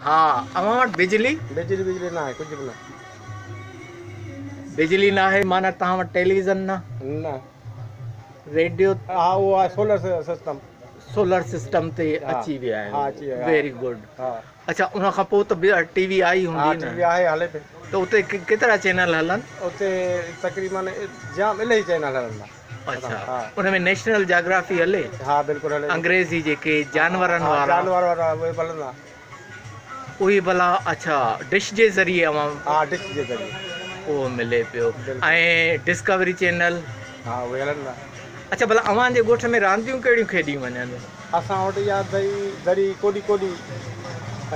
ها اوهان وٽ بجلي؟ بجلي بجلي نه آهي ڪجهه به نه. بجلي نه آهي معنيٰ توهان وٽ ٽيليويزن نه؟ نه. ريڊيو؟ ها اهو آهي سولر سسٽم. سولر سسٽم تي اچي ويا آهيو ويري گڊ. اڇا ان کان پوء ته ٽي وي آئي هوندي نه؟ ها ٽي وي آهي هلي پئي. ته اتي ڪيترا چينل هلن؟ اتي تقريبن جام الاهي چينل هلن ٿا. اڇا ان ۾ نيشنل جاگرافي هلي؟ ها بلڪل هلي. انگريزي جيڪي جانورن وارا. جانور وارا اهي به هلندا. اهي ڀلا اڇا ڊش جي ذريعي اوهان. ها ڊش جي ذريعي. اهو ملي پيو ۽ ڊسڪوري چينل. ها اهي هلن ٿا. اڇا ڀلا اوهان جي ڳوٺ ۾ رانديون ڪهڙيون کيڏيون وڃن؟ اسان وٽ اها دري دري ڪوڏي ڪوڏي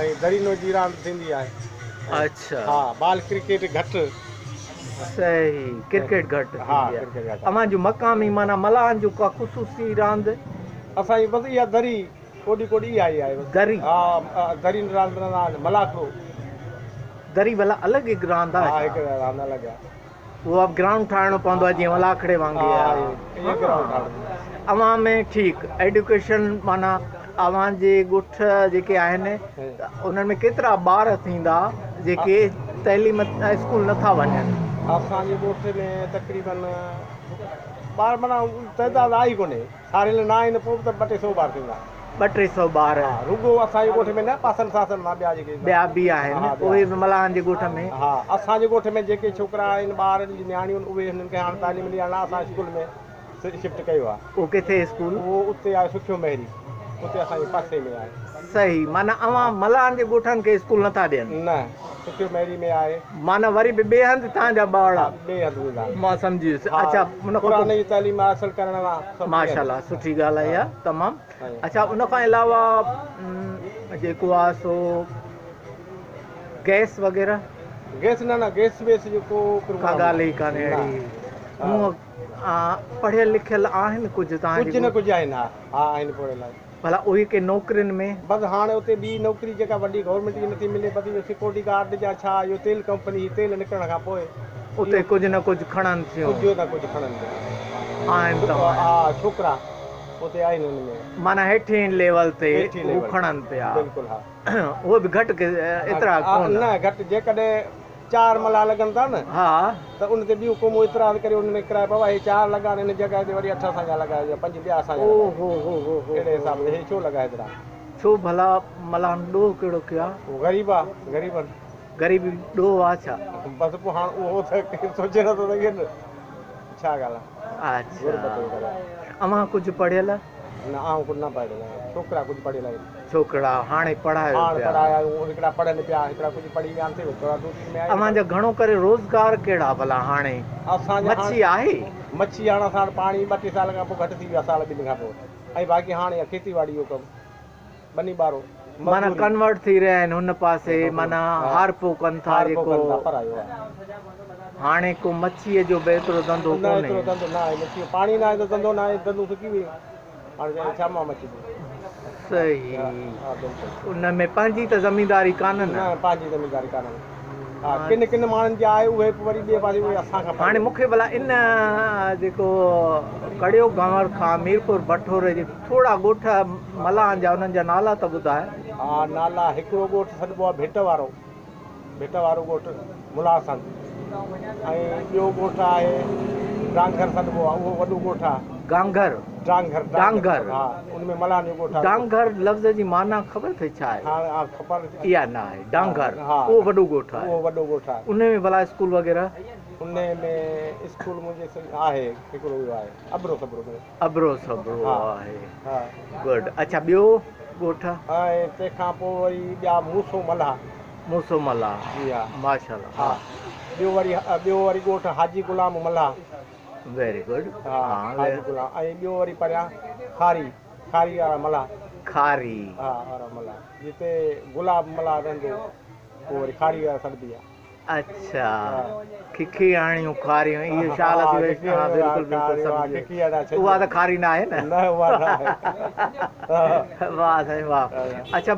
۽ درينو جي راند ٿيندي آهي. اڇا. ها بال ڪرڪيٽ گهٽ. صحيح ڪرڪيٽ گهٽ ٿيندي آهي. اوهان جون مقامي معنيٰ ملاحن جون ڪا خصوصي راند؟ اسان جي بس اها دري ڪوڏي ڪوڏي اها ئي آهي بس. دري؟ ها درين راند رهندا آهن ملاکڙو. دري ڀلا الڳ هڪ راند آهي ڇا؟ ها هڪ راند الڳ آهي. اهو به گرائونڊ ٺاهڻو پوندو آهي جيئن ملاکڙي وانگي آهي. اوهان ۾ ٺيڪ ايڊيوڪيشن معنيٰ اوهان جي ڳوٺ جيڪي آهن انهن ۾ ڪيترا ٻار ٿيندا جيڪي تعليم اسڪول نٿا وڃن؟ اسان جي ڳوٺ ۾ تقريبن ٻار معنيٰ تعداد آهي ئي ڪونهي. ساريل نه آهن پوء به ته ٻه ٽي سئو ٻار ٿيندا. ٻه ٽي سئو ٻار. ها رڳو اسان جي ڳوٺ ۾ نه پاسن ساسن مان ٻيا جيڪي. ٻيا به آهن اهي به ملاحن جي ڳوٺ ۾. ها اسان جي ڳوٺ ۾ جيڪي ڇوڪرا آهن ٻار نياڻيون اهي هنن کي هاڻ تعليم ڏيارڻ لاء اسان اسڪول ۾ شفٽ ڪيو آهي. اهو ڪٿي اسڪول؟ اهو اتي آهي سکيو مهري اتي اسان جي پاسي ۾ آهي. صحيح معنيٰ اوهان ملاحن جي ڳوٺن کي اسڪول نٿا ڏين؟ نه سکيو مهري ۾ آهي. معنيٰ وري به ٻئي هنڌ تان جا ٻارڙا. ٻئي هنڌ ويندا آهن. مان سمجهي ويس اڇا ان کان قرآن جي تعليم حاصل ڪرڻ لا سڀ ماشاء الله سٺي ڳالهه آهي اها تمام اڇا ان کان علاوه جيڪو آهي سو گئس وغيره. گئس نه نه گئس ويس جو ڪو پروگرام ڪا ڳالهه ئي ڪانهي اهڙي هونء پڙهيل لکيل آهن ڪجهه تان ڪجهه نه ڪجهه آهن ها ها آهن پڙهيل آهن. ڀلا اهي ڪي نوڪرين ۾؟ بس هاڻي اتي ٻي نوڪري جيڪا وڏي گورنمينٽ جي نٿي ملي بس اهو سيڪورٽي گارڊ يا ڇا اهو تيل ڪمپني هي تيل نڪرڻ کان پوء اتي ڪجهه نه ڪجهه کڻن ٿيون. ڪجهه نه ڪجهه کڻن پيا. آهن ته ها ڇوڪرا اتي آهن ان ۾. معنيٰ هيٺين ليول تي هو کڻن پيا. بلڪل ها. اهو به گهٽ ايترا ڪونه. نه گهٽ جيڪڏهن چار ملاح لڳن ٿا نه ته ان تي ٻيون قومون اعتراض ڪري انهن کي ڪرائي بابا هي چار لڳا آهن ان جڳهه تي وري اٺ اسان جا لڳايو يا پنج ٻيا اسان جا لڳايو اهڙي حساب سان هي ڇو لڳا هيترا. ڇو ڀلا ملاحن ڏوهه ڪهڙو ڪيو آ؟ هو غريب آ غريب آهن. غريبي ڏوهه آ ڇا؟ بس پوء هاڻ اهو ته ڪير سوچي نٿو سگهي نه ڇا ڳالهه آ. اڇا اوهان ڪجهه پڙهيل؟ نه آئون ڪجهه نه پڙهيل آهيان ڇوڪرا ڪجهه پڙهيل آهن. ڇوڪرا هاڻي پڙهايو پيا. هاڻ پڙهايا آهيون هڪڙا پڙهن پيا هڪڙا ڪجهه پڙهي ويا آهن سي ٿورا ڊيوٽين ۾ آهن. اوهان جا گهڻو ڪري روزگار ڪهڙا ڀلا هاڻي؟ اسان جا مڇي آهي؟ مڇي هاڻ اسان وٽ پاڻي ٻه ٽي سال کان پوء گهٽ ٿي ويو آهي سال ٻن کان پوء ۽ باقي هاڻ اها کيتي واڙي جو ڪم ٻني ٻارو معنيٰ ڪنورٽ ٿي رهيا آهن هن پاسي معنيٰ هارپو ڪن ٿا جيڪو هاڻي ڪو مڇيء جو به ايترو ڌنڌو نه ڪونهي. ايترو ڌنڌو نه آهي مڇي جو پاڻي نه آهي ته ڌنڌو نه آهي ڌنڌو سڪي ويون هاڻي ڇا مان مڇي جو صحيح ان ۾ پنهنجي ته زمينداري ڪانه نه پنهنجي زمينداري ڪانه ها ڪن ڪن ماڻهن جي آهي اهي به وري ٻئي پاسي اهي اسان کان هاڻي مون کي ڀلا ان جيڪو ڪڙيو گنور کان ميرپور بٺوري جي ٿورا ڳوٺ ملاحن جا انهن جا نالا ته ٻڌاء. ها نالا هڪڙو ڳوٺ سڏبو آهي ڀٽ وارو ڀٽ وارو ڳوٺ ملاح سنگ ۽ ٻيو ڳوٺ آهي ڊانگهر سڏبو آهي اهو وڏو ڳوٺ آهي. گانگهر. ڊانگهر ڊانگهر ها ان ۾ ملاحن جو ڳوٺ آهي. ڊانگهر لفظ جي معنيٰ خبر اٿئي ڇا آهي؟ ها ها خبر اها نه آهي ڊانگهر اهو وڏو ڳوٺ آهي. اهو وڏو ڳوٺ آهي. ان ۾ ڀلا اسڪول وغيره؟ ان ۾ اسڪول منهنجي آهي هڪڙو اهو آهي ابرو سبرو ۾. ابرو سبرو آهي گڊ اڇا ٻيو ڳوٺ؟ ۽ تنهن کان پوء وري ٻيا موسو ملاح. موسو ملاح جي ها ماشاء الله ها ٻيو وري ٻيو وري ڳوٺ حاجي غلام ملاح. ويري گڊ ها حاجي غلام ۽ ٻيو وري پريان کاري کاري وارا ملاح. کاري ها وارا ملاح جتي گلاب ملاح رهندو پوء وري کاري وارا سڏبي آ. اڇا ککي آڻيون کاريون اهي شال ٿي ها بلڪل بلڪل سمجهي ويس اها ته کاري نه آهي نه نه اها نه آهي واه سائين واه اڇا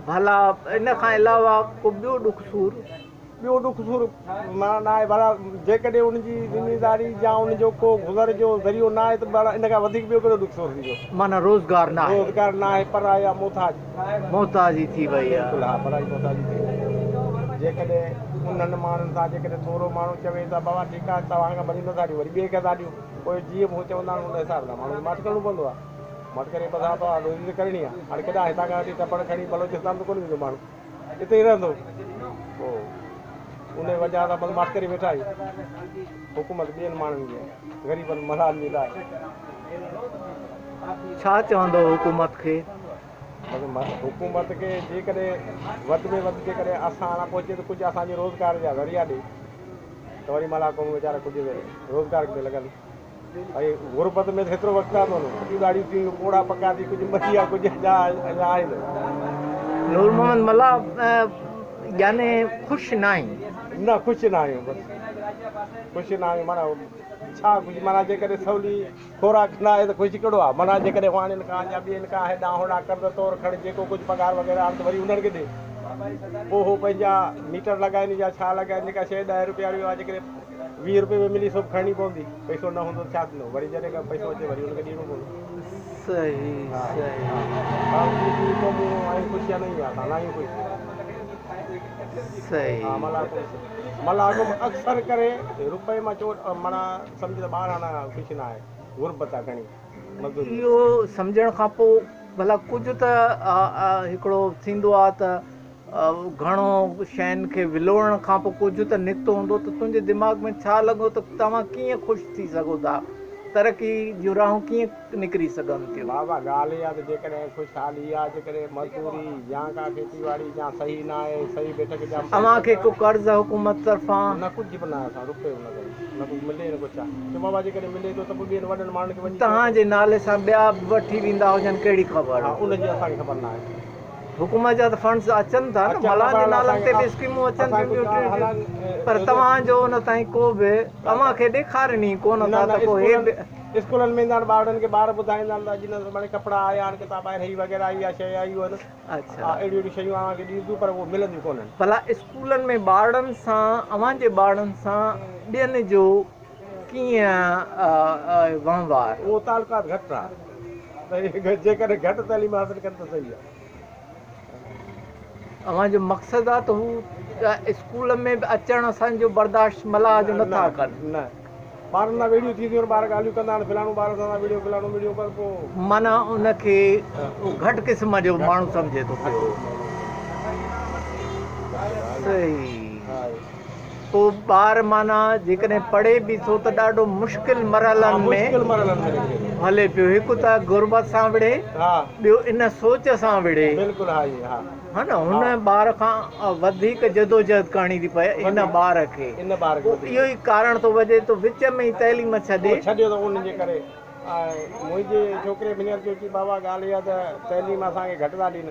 ڀلا ان کان علاوه ڪو ٻيو ڏک سور ٻيو ڏک سور معنيٰ نه آهي ڀلا جيڪڏهن ان جي ذميداري يا ان جو ڪو گذر جو ذريعو نه آهي ته ڀلا ان کان وڌيڪ ٻيو ڪهڙو ڏک سور ٿيندو. معنيٰ روزگار نه آهي. روزگار نه آهي پرائي آ محتاج. محتاجي ٿي وئي آ. بلڪل ها پرائي محتاجي ٿي وئي. جيڪڏهن انهن ماڻهن سان جيڪڏهن ٿورو ماڻهو چوي ته بابا ٺيڪ آهي توهان کان ڀلي نٿا ڏيون وري ٻئي کي ٿا ڏيون پوء جيئن به هو چوندا آهن ان حساب سان ماڻهو کي ماٺ ڪرڻو پوندو آهي. ماٺ ڪري بس ها بابا روزي ته ڪرڻي آهي هاڻي ڪيڏانهن هتان کان وٺي ٽپڙ کڻي بلوچستان ته ڪونه ويندو ماڻهو. اتي ئي رهندو. پوء انهيء وجهه سان بس ماٺ ڪري ويٺا آهيون. حڪومت ٻين ماڻهن جي آهي، غريبن ملاحن جي ناهي. ڇا چوندؤ حڪومت کي؟ بس حڪومت کي جيڪڏهن وڌ ۾ وڌ جيڪڏهن اسان اڻ پهچي ته ڪجهه اسان جي روزگار جا ذريعا ڏي ته وري ملاح قوم ويچارا ڪجهه روزگار تي لڳن. ۽ غربت ۾ ته هيترو وقت آندو نه ڪجهه ڏاڙهيون ٿي ويون پوڙها پڪا ٿي ڪجهه مري ويا ڪجهه اڃا اڃا آهن. نور محمد ملاح يعني خوش ناهين. نه خوش نه آهيون بس خوش نه آهيون معنيٰ ڇا خوشي معنيٰ جيڪڏهن سولي خوراڪ نه آهي ته خوشي ڪهڙو آهي معنيٰ جيڪڏهن واڻين کان يا ٻين کان هيڏانهن هوڏانهن قرض طور کڻ جيڪو ڪجهه پگهار وغيره آڻ ته وري انهن کي ڏي پوء هو پنهنجا ميٽر لڳائين يا ڇا لڳائين جيڪا شيء ڏهه روپيا واري آهي جيڪڏهن 20 روپئي ۾ ملي سو به کڻڻي پوندي پئسو نه هوندو ته ڇا ٿيندو وري جڏهن کان پئسو اچي وري ان کي ڏيڻو پوندو. صحيح صحيح. ها ٻيون قومون آهن خوش يا نه اسان نه آهيون خوش. صحيح. ها ملاح قوم ملاح قوم اڪثر ڪري روپئي مان چور معنيٰ سمجهه ته ٻار آنا خوش نه آهي غربت آهي گهڻي مزدوري. اهو سمجهڻ کان پوء ڀلا ڪجهه ته هڪڙو ٿيندو آهي ته گهڻو شين کي ولوڙڻ کان پوء ڪجهه ته نڪتو هوندو ته تنهنجي دماغ ۾ ڇا لڳو ته توهان ڪيئن خوش ٿي سگهو ٿا؟ ترقي جون راهون ڪيئن نڪري سگهن ٿيون؟ بابا ڳالهه اها ته جيڪڏهن خوشحالي آ، جيڪڏهن مزدوري يا ڪا کيتي واڙي يا صحيح نه آهي، صحيح بيٺڪ جا. اوهان کي ڪو قرض حڪومت طرفان؟ نه ڪجهه به نه اسان روپيو به نه اٿن، نه ڪجهه ملي نه ڪجهه ڇا. چيو بابا جيڪڏهن ملي ٿو ته پوء ٻين وڏن ماڻهن کي وڃي چئو ته. توهان جي نالي سان ٻيا به وٺي ويندا هجن ڪهڙي خبر. ها ان جي اسان کي خبر نه آهي. حڪومت جا ته فنڊز اچن ٿا نه، ملاحن جي نالن تي به اسڪيمون اچن ٿيون ٻيون ٽيون ٿيون پر توهان جو ان تائين ڪو به اوهان کي ڏيکارين ئي ڪونه ٿا ته ڪو هي به. اسڪولن ۾ ايندا آهن ٻارڙن کي ٻار ٻڌائيندا آهن ته اڄ نه سڀاڻي ڪپڙا آيا آهن ڪتاب آهن هي وغيره اها شيء آئي آهن اهڙيون اهڙيون شيون اوهان کي ڏينديون پر اهي ملنديون ڪونهن. ڀلا اسڪولن ۾ ٻارڙن سان اوهان جي ٻارڙن سان ٻين جو ڪيئن وهنوار؟ اهو تعلقات گهٽ آهي ته جيڪڏهن گهٽ تعليم حاصل ڪن ته صحيح آهي. اوهان جو مقصد آهي ته هو اسڪول ۾ به اچڻ اسان جو برداشت ملاح جو نه ٿا ڪن. نه ٻارن سان ويڙهيون ٿينديون آهن ٻار ڳالهيون ڪندا آهن فلاڻو ٻار اسان سان وڙهيو فلاڻو وڙهيو پر پوء. معنيٰ ان کي گهٽ قسم جو ماڻهو سمجهي ٿو پيو. صحيح. پوء ٻار معنيٰ جيڪڏهن پڙهي به ٿو ته ڏاڍو مشڪل مرحلن ۾ هلي پيو. هڪ ته غربت سان وڙهي، ٻيو ان سوچ سان وڙهي. ها نه هن ٻار کان وڌيڪ جدوجهد ڪرڻي ٿي پئي هن ٻار کي. پوء اهو ئي ڪارڻ ٿو وڄي ته وچ ۾ ئي تعليم ڇڏي. ۽ منهنجي ڇوڪري به هينئر چيو چي بابا ڳالهه اها ته تعليم اسان کي گهٽ ٿا ڏين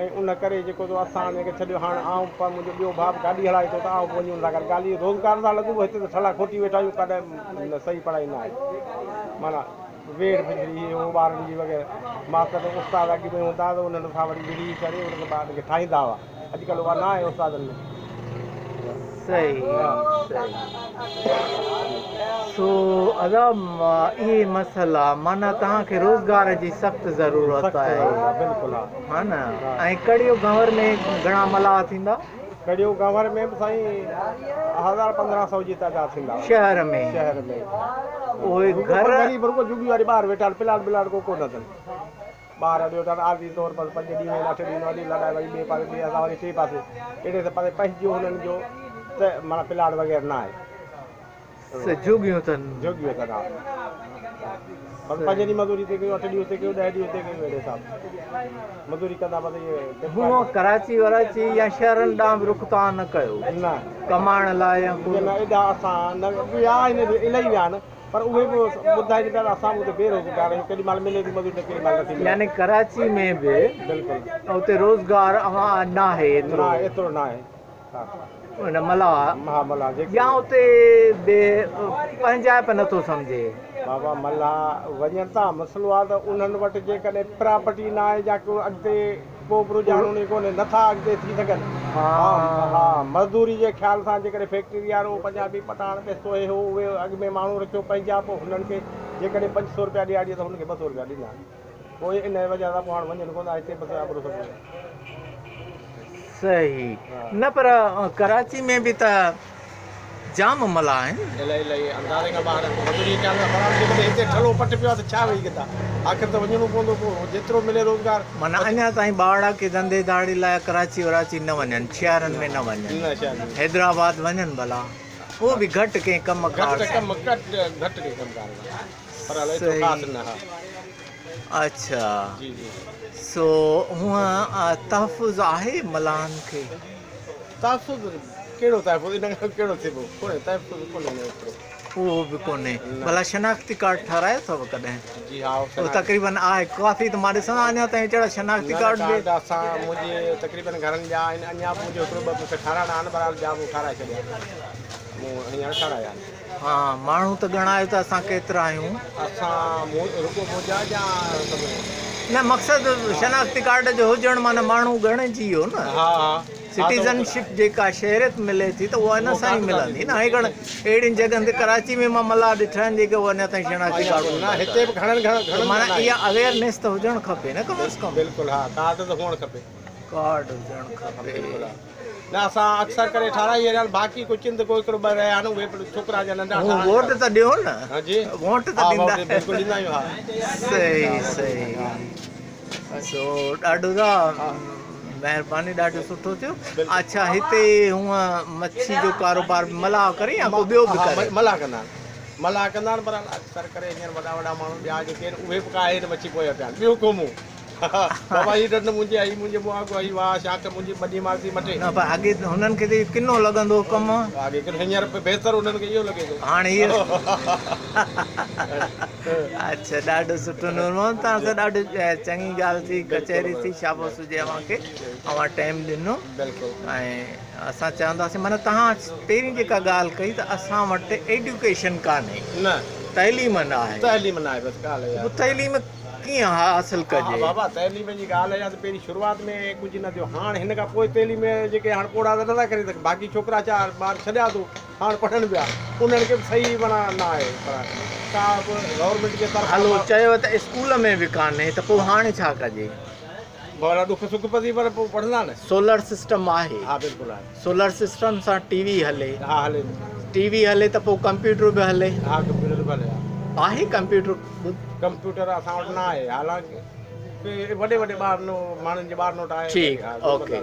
۽ ان ڪري جيڪو تو اسان ان کي ڇڏيو هاڻ آئون پر منهنجو ٻيو ڀاء به گاڏي هلائي ٿو ته آئون به وڃي ان سان گڏ ڳالهي روزگار سان لڳون هتي ته ٺلها کوٽي ويٺا آهيون ڪڏهن صحيح پڙهائي نه آهي معنيٰ ويڙهه ڦجري هي هو ٻارن جي وغيره ماستر استاد اڳ ۾ هوندا ته انهن سان وري وڙهي ڪري انهن ٻارن کي ٺاهيندا هئا. اڄڪلهه اها نه آهي استادن ۾. صحيح صحيح سو ادا اهي مسئلا معنيٰ توهان کي روزگار جي سخت ضرورت آهي بلڪل ها ها نه ۽ ڪڙيو گهنور ۾ گهڻا ملاح ٿيندا؟ ڪڙيو گهنور ۾ به سائين هزار 1500 جي تعداد ٿيندا شهر ۾ شهر ۾ اهي گهر غريب رڳو جهڳي واري ٻاهر ويٺا آهن پلاٽ بلاٽ ڪو ڪونه اٿن. ٻار اڏيو اٿن عارضي طور پر پنج ڏينهن ويندا اٺ ڏينهن وري لڏائي وري ٻئي پاسي ٻئي هنڌان وري ٽئين پاسي اهڙي ته پاسي پنهنجو هنن جو ته معنيٰ پلاٽ وغيره نه آهي. سي جهڳيون اٿن. جهڳيون اٿن ها بس پنج ڏينهن مزوري هتي ڪيون اٺ ڏينهن هتي ڪيون ڏهه ڏينهن هتي ڪيون اهڙي حساب سان مزوري ڪندا بس اهي. هونء ڪراچي وراچي يا شهرن ڏانهن به رخ توهان نه ڪيو نه ڪمائڻ لاء يا ڪو. نه ايڏا اسان نه ويا آهن الاهي ويا آهن. پر اهي به ٻڌائين پيا ته اسان به اتي بي روزگار آهيون ڪيڏي مهل ملي ٿي مزوري ته ڪيڏي مهل نٿي ملي. يعني ڪراچي ۾ به بلڪل اتي روزگار اوهان ناهي ايترو. نه ايترو ناهي ها. ان ملاح ها ملاح جيڪي يا اتي به پنهنجائپ نٿو سمجهي. بابا ملاح وڃن ٿا مسئلو آهي ته انهن وٽ جيڪڏهن پراپرٽي ناهي يا ڪو اڳتي ڪو به رجحان انهي ڪونهي، نٿا اڳتي ٿي سگهن. ها ها مزدوري جي خيال سان جيڪڏهن فيڪٽري وارو پنجابي پٺاڻ پئسو هي هو اهي اڳ ۾ ماڻهو رکيو پنهنجا پوء هنن کي جيڪڏهن 500 رپيا ڏيهاڙي ته هن کي 200 رپيا ڏيندا پوء انهي وجه سان پوء هاڻ وڃن ڪونه ٿا هتي بس آبرو سڀ. صحيح نه پر ڪراچي ۾ به ته جام ملاح آهن. الائي الائي اندازي کان ٻاهر آهن. مزوري ڪيان ٿا پر جيڪڏهن هتي ٺلهو پٽ پيو آهي ته ڇا ويهي ڪندا. آخر ته وڃڻو پوندو پوء جيترو ملي روزگار. معنيٰ اڃا تائين ٻارڙا ڪي ڌنڌي ڌاڙي لاء ڪراچي وراچي نه وڃن، شهرن ۾ نه وڃن. نه شهرن ۾. حيدرآباد وڃن ڀلا. اهو به گهٽ ڪنهن ڪم ڪار گهٽ سان. ڪم گهٽ گهٽ ڪنهن ڪم ڪار سان پر ايترو خاص نه ها. اڇا جي جي. سو هونء تحفظ آهي ملاحن کي؟ تحفظ ڪهڙو تحفظ ان کان ڪهڙو ٿيبو ڪونهي تحفظ ڪونهي نه ايترو. اهو به ڪونهي. ڀلا شناختي ڪارڊ ٺهرايو اٿو ڪڏهن؟ جي ها اهو تقريبن آهي ڪافي ته مان ڏسندو آهيان اڃا تائين چڙا شناختي ڪارڊ به. ڪارڊ اسان منهنجي تقريبن گهرن جا آهن اڃا به منهنجو هڪڙو ٻه مون کي ٺهرائڻا آهن بهرحال ٻيا مون ٺهرائي ڇڏيا مون هينئر ٺهرايا آهن. ها ماڻهو ته ڳڻايو ته اسان ڪيترا آهيون. اسان رڳو منهنجا يا سڀني جا؟ نه مقصد شناختي ڪارڊ جو هجڻ معنيٰ ماڻهو ڳڻجي ويو نه. ها ها. سٽيزن شپ جيڪا شهريت ملي ٿي ته اها ان سان ئي ملندي نه. هڪڙ اهڙين جڳهن تي ڪراچي ۾ مان ملاح ڏٺا آهن جيڪي اهي اڃا تائين شناختي ڪارڊ نه هتي به گهڻن گهڻن معنيٰ اها اويئرنيس ته هجڻ کپي نه ڪم از ڪم. بلڪل ها ڪارڊ ته هئڻ کپي. ڪارڊ هجڻ کپي. نه اسان اڪثر ڪري ٺاراهي هليا آهن باقي ڪو چند ڪو هڪڙو ٻه رهيا آهن اهي به ڇوڪرا جا ننڍا هو ووٽ ته ڏيو نه. ها جي ووٽ ته ڏيندا. بلڪل ڏيندا آهيون ها. صحيح صحيح سو ڏاڍو دا مهرباني ڏاڍو سٺو ٿيو. اڇا هتي هونء مڇي جو ڪاروبار ملاح ڪري يا ڪو ٻيو به ڪري؟ ملاح ڪندا آهن ملاح ڪندا آهن پر اڪثر ڪري هينئر وڏا وڏا ماڻهو ٻيا جيڪي آهن اهي به ڪاهي هن مڇي پويان پيا آهن ٻيون قومون بابا هي ڍنڍ منهنجي آهي هي منهنجي منهن آگو هي واهه شاخ منهنجي ٻني مارسي مٽي. نه پر اڳي هنن کي ته اهو ڪنو لڳندو هو ڪم. اڳي ڪنو هينئر بهتر انهن کي اهو لڳي ٿو. هاڻي اهو اڇا ڏاڍو سٺو نور محمد توهان سان ڏاڍو چڱي ڳالهه ٿي ڪچهري ٿي شابس هجي اوهان کي اوهان ٽائيم ڏنو بلڪل ۽ اسان چونداسين معنيٰ توهان پهرين جيڪا ڳالهه ڪئي ته اسان وٽ ايڊيوڪيشن ڪانهي نه تعليم نه آهي تعليم نه آهي بس ڳالهه اها پوء تعليم ڪيئن حاصل ڪجي؟ ها بابا تعليم جي ڳالهه اها ته پهرين شروعات ۾ ڪجهه نه ٿيو هاڻ هن کان پوء تعليم جيڪي هاڻ پوڙها ته نٿا ڪري سگهن باقي ڇوڪرا چار ٻار ڇڏيا ٿو هاڻ پڙهن پيا انهن کي به صحيح معنيٰ نه آهي پر ڪا به گورنمينٽ جي طرفان هلو چيو ته اسڪول ۾ به ڪانهي ته پوء هاڻي ڇا ڪجي؟ ڀلا ڏک سک پسي پر پوء پڙهندا نه. سولر سسٽم آهي. ها بلڪل آهي. سولر سسٽم سان ٽي وي هلي. ها هلي. ٽي وي هلي ته پوء ڪمپيوٽر به هلي. ها ڪمپيوٽر به هلي ها. آهي ڪمپيوٽر؟ ڪمپيوٽر اسان وٽ نه آهي حالانڪه وڏي وڏي ٻار ماڻهن جي ٻارن وٽ آهي. ٺيڪ اوڪي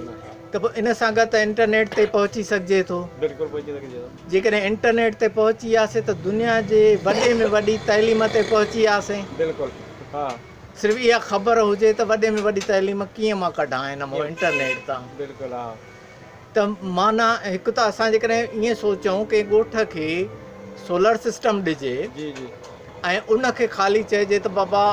ته پوء ان سان گڏ ته انٽرنيٽ تي پهچي سگهجي ٿو. بلڪل پهچي سگهجي ٿو. جيڪڏهن انٽرنيٽ تي پهچي وياسين ته دنيا جي وڏي ۾ وڏي تعليم تي پهچي وياسين. بلڪل ها. صرف اها خبر هجي ته وڏي ۾ وڏي تعليم ڪيئن مان ڪڍان هن مون انٽرنيٽ تان. بلڪل ها. ته معنيٰ هڪ ته اسان جيڪڏهن ائين سوچون ڪنهن ڳوٺ کي سولر سسٽم ڏجي جي جي ۽ ان کي خالي چئجي ته بابا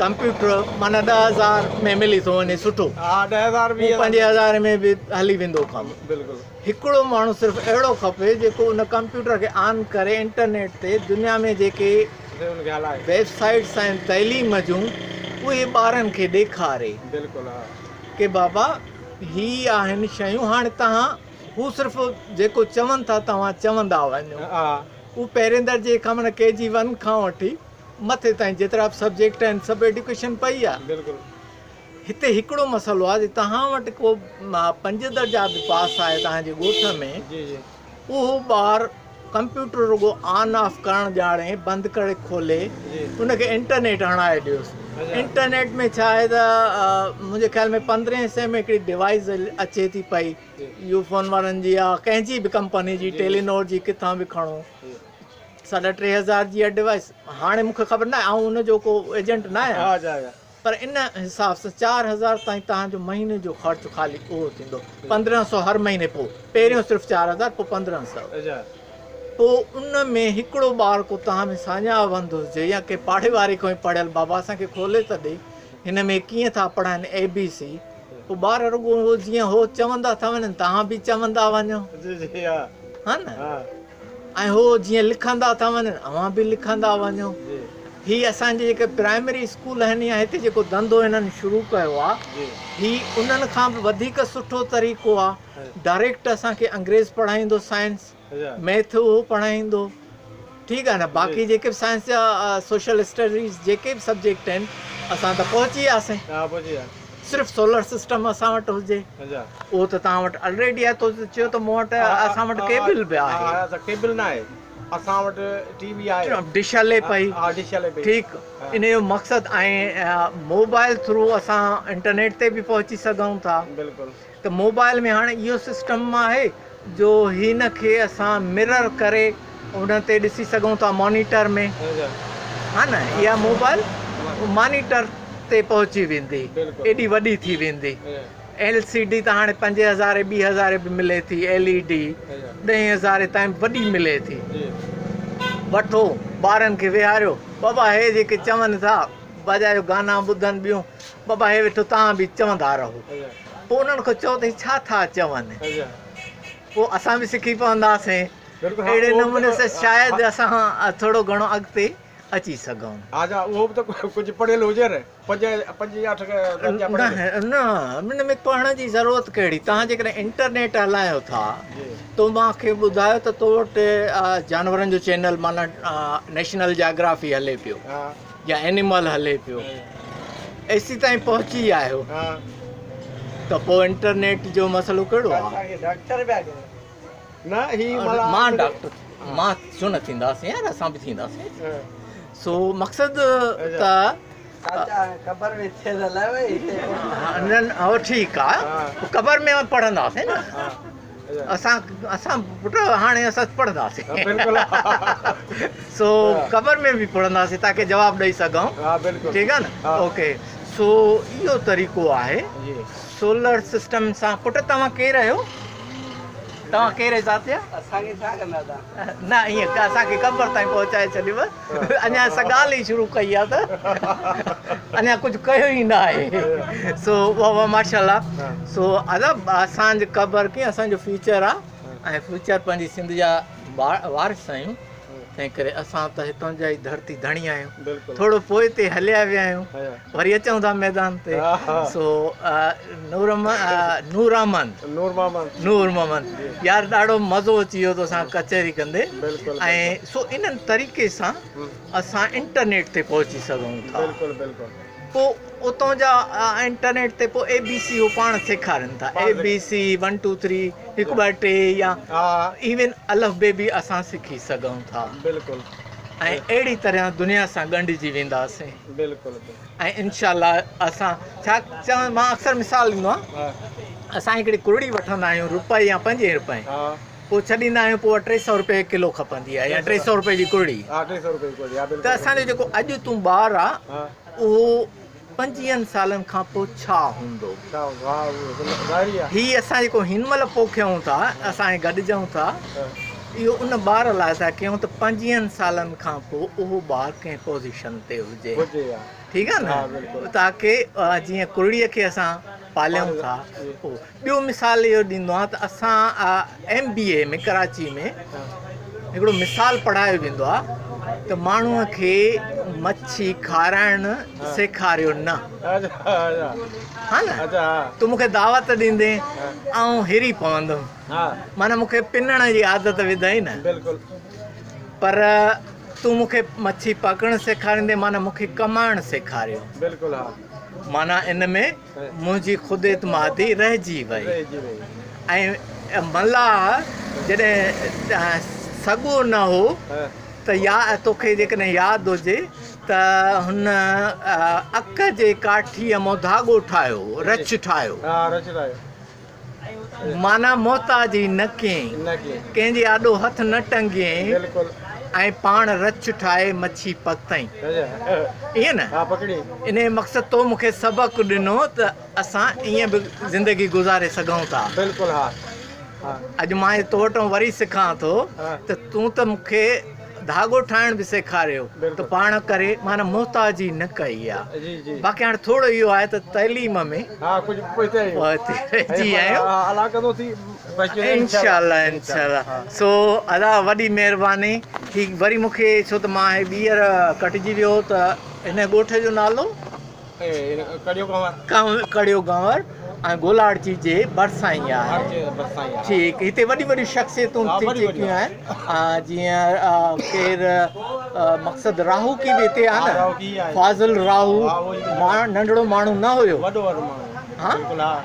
ڪمپيوٽر معنيٰ 10,000 ۾ ملي ٿو وڃي سٺو ها 10,000 20,000 5,000 ۾ به هلي ويندو ڪم. بلڪل. هڪڙو ماڻهو صرف اهڙو کپي جيڪو ان ڪمپيوٽر کي آن ڪري انٽرنيٽ تي دنيا ۾ جيڪي ويب سائيٽس آهن تعليم جون اهي ٻارن کي ڏيکاري بلڪل ها ڪي بابا هي آهن شيون هاڻي توهان هو صرف جيڪو چون ٿا توهان چوندا وڃو ها هو پهرين درجي کان معنيٰ ڪي جي ون کان وٺي مٿي تائين جيترا به سبجيڪٽ آهن سڀ ايڊيوڪيشن پئي آهي. بلڪل. هتي هڪڙو مسئلو آهي جي توهان وٽ ڪو 5 درجا به پاس آهي توهان جي ڳوٺ ۾ اهو ٻار ڪمپيوٽر رڳو آن آف ڪرڻ ڄاڻي بند ڪري کولي ان کي انٽرنيٽ هڻائي ڏيوس انٽرنيٽ ۾ ڇا آهي ته منهنجي خيال ۾ 1500 ۾ هڪڙي ڊوائيس اچي ٿي پئي يو فون وارن جي يا ڪنهن جي به ڪمپني جي ٽيلينور جي ڪٿان به کڻو 3500 جي ڊوائيس هاڻي مونکي خبر نه آهي آئون ان جو ڪو ايجنٽ نه آهيان پر ان حساب سان 4000 تائين توهان جو مهيني جو خرچ خالي اهو ٿيندو 1500 هر مهيني پوء پهريون صرف 4000 پوء 1500 پوء ان ۾ هڪڙو ٻار ڪو توهان ۾ ساڃاهه وند هجي يا ڪنهن پاڙي واري کان ئي پڙهيل بابا اسان کي کولي ته ڏي هن ۾ ڪيئن ٿا پڙهائن اي بي سي پوء ٻار رڳو هو جيئن هو چوندا ٿا وڃن توهان به چوندا وڃو ها نه ۽ هو جيئن لکندا ٿا وڃن اوهان به لکندا وڃو. هي اسان جي جيڪي پرائمري اسڪول آهن يا هتي جيڪو ڌنڌو هنن شروع ڪيو آهي هي انهن کان به وڌيڪ سٺو طريقو آهي. ڊائريڪٽ اسان کي انگريز پڙهائيندو سائنس ميٿ اهو پڙهائيندو ٺيڪ آهي نه باقي جيڪي به سائنس جا سوشل اسٽڊيز جيڪي به سبجيڪٽ آهن اسان ته پهچي وياسين صرف سولر سسٽم اسان وٽ هجي اهو ته توهان وٽ الريڊي آهي تو چيو ته مون وٽ اسان وٽ ڪيبل به آهي ڪيبل نه آهي اسان وٽ ٽي وي آهي ڊش هلي پئي ها ڊش هلي پئي ٺيڪ ان جو مقصد ۽ موبائل ٿرو اسان انٽرنيٽ تي به پهچي سگهون ٿا بلڪل ته موبائل ۾ هاڻي اهو سسٽم آهي جو هن کي اسان مرر ڪري ان تي ڏسي سگهون ٿا مانيٽر ۾ ها نه اها موبائل مانيٽر تي پهچي ويندي ايڏي وڏي ٿي ويندي ايل سي ڊي ته هاڻي پنجين هزاري ٻي هزاري به ملي ٿي ايل اي ڊي ڏهين هزاري تائين وڏي ملي ٿي وٺو ٻارن کي ويهاريو بابا هي جيڪي چون ٿا بجاء گانا ٻڌن ٻيون بابا هي ويٺو توهان به چوندا رهو پوء انهن کان چئو ته هي ڇا ٿا چون پوء اسان به سکي پونداسين اهڙي نموني سان شايد اسان ٿورو گهڻو اڳتي اچي سگهون. اچا اهو به ته ڪجهه پڙهيل هجي نه پنج پنج يا اٺ درجا پڙهيل. نه ان ۾ پڙهڻ جي ضرورت ڪهڙي توهان جيڪڏهن انٽرنيٽ هلايو ٿا تو مان کي ٻڌايو ته تو وٽ جانورن جو چينل معنيٰ نيشنل جاگرافي هلي پيو يا اينيمل هلي پيو ايسي تائين پهچي ويا آهيو ته پوء انٽرنيٽ جو مسئلو ڪهڙو آهي؟ نه هي مان ڊاڪٽر مان ڇو نه ٿينداسين يار اسان به ٿينداسين سو مقصد ته نه ٺيڪ آ قبر ۾ پڙهنداسين نه اسان اسان پٽ هاڻي اسان پڙهنداسين بلڪل سو قبر ۾ به پڙهنداسين تاڪي جواب ڏئي سگهون ٺيڪ آ نه اوڪي سو اهو طريقو آهي سولر سسٽم سان پٽ توهان ڪير آهيو توهان ڪير ذات جا اسان کي ڇا ڪندا توهان نه ائين اسان کي قبر تائين پهچائي ڇڏيو اڃا اسان ڳالهه ئي شروع ڪئي آهي ته اڃا ڪجهه ڪيو ئي نه آهي سو واهه واهه ماشاء الله سو ادا اسان جي قبر ڪيئن اسان جو فيوچر آهي ۽ فيوچر پنهنجي سنڌ جا وارث آهيون تنهن ڪري اسان ته هتان جا ئي ڌرتي ڌڻي آهيون ٿورو پوئتي هليا ويا آهيون وري اچون ٿا ميدان تي سو نور نور احمد نور محمد نور محمد يار ڏاڍو مزو اچي ويو توسان ڪچهري ڪندي ۽ سو انهن طريقي سان اسان انٽرنيٽ تي پهچي سگهون ٿا بلڪل بلڪل پوء اتان جا انٽرنيٽ تي پوء اي بي سي هو پاڻ سيکارين ٿا اي بي سي ون ٽو ٿري هڪ ٻه ٽي يا ايون الف بي به اسان سکي سگهون ٿا بلڪل ۽ اهڙي طرح دنيا سان ڳنڍجي وينداسين بلڪل ۽ انشاء الله اسان ڇا چوان مان اڪثر مثال ڏيندو آهيان اسان هڪڙي ڪرڙي وٺندا آهيون روپئي يا پنجين روپئي پوء ڇڏيندا آهيون پوء ٽي سئو روپئي ڪلو کپندي آهي يا ٽي سئو روپئي جي ڪرڙي ته اسان جو جيڪو اڄ تون ٻار آ اهو پنجويهن سالن کان پوء ڇا هوندو؟ هي اسان جيڪو هن مهل پوکيون ٿا اسان گڏجون ٿا اهو ان ٻار لاء ٿا ڪيون ته پنجويهن سالن کان پوء اهو ٻار ڪنهن پوزيشن تي هجي ٺيڪ آ نه تاڪي جيئن ڪرڙي کي اسان پاليون ٿا ٻيو مثال اهو ڏيندو آهيان ته اسان ايم بي اي ۾ ڪراچي ۾ هڪڙو مثال پڙهايو ويندو آهي ته ماڻهوء کي مڇي کارائڻ سيکاريو نه ها نه تون مونکي دعوت ڏيندين آئون هري پوندم معنيٰ مونکي پنڻ جي عادت وڌائي نه پر تون مونکي مڇي پڪڙڻ سيکاريندين معنيٰ مونکي ڪمائڻ سيکاريو معنيٰ ان ۾ منهنجي خود اعتمادي رهجي وئي ۽ ملاح جڏهن سڳو نه هو ته يا توکي جيڪڏهن ياد هجي ته هن اڪ جي ڪاٺيء مان ڌاڳو ٺاهيو، رڇ ٺاهيو. معنيٰ محتاجي نه ڪيائين، ڪنهن جي آڏو هٿ نه ٽنگيائين ۽ پاڻ رڇ ٺاهي مڇي پڪتائين. ائين نه؟ انهيء مقصد تو مون کي سبق ڏنو ته اسان ائين به زندگي گذاري سگهون ٿا. اڄ مان تو وٽان وري سکان ٿو ته تون ته مون کي ڌاڳو ٺاهڻ به سيکاريو ته پاڻ ڪري معنيٰ محتاجي نه ڪئي آ. باقي هاڻي ٿورو اهو آهي ته تعليم ۾ پوئتي رهجي ويا آهيون. انشاء الله انشاء الله سو ادا وڏي مهرباني هي وري مون کي ڇو ته مان هي ٻيهر ڪٽجي ويو هو ته هن ڳوٺ جو نالو ڪڙيو گنور ۽ گولاڙچي جي ڀرسان ئي آهي. ٺيڪ هتي وڏيون وڏيون شخصيتون ٿي چڪيون آهن جيئن ڪير مقصد راهوڪي به هتي آهي نه فاضل راهو ننڍڙو ماڻهو نه هيو ها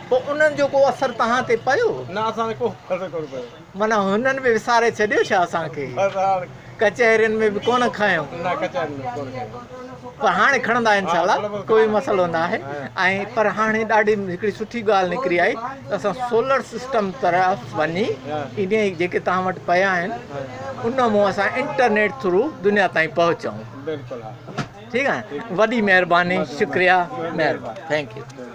پوء انهن جو ڪو اثر توهان تي پيو؟ معنيٰ هنن به وساري ڇڏيو ڇا اسان کي؟ ڪچهرين ۾ به ڪونه کنيو. پر هاڻي کڻندا انشاء الله ڪوئي مسئلو نه آهي ۽ پر هاڻي ڏاڍي هڪڙي سٺي ڳالهه نڪري آئي ته اسان سولر سسٽم طرف وڃي انهي جيڪي توهان وٽ پيا آهن ان مون اسان انٽرنيٽ ٿرو دنيا تائين پهچون. ٺيڪ آهي وڏي مهرباني شڪريا مهرباني thank you.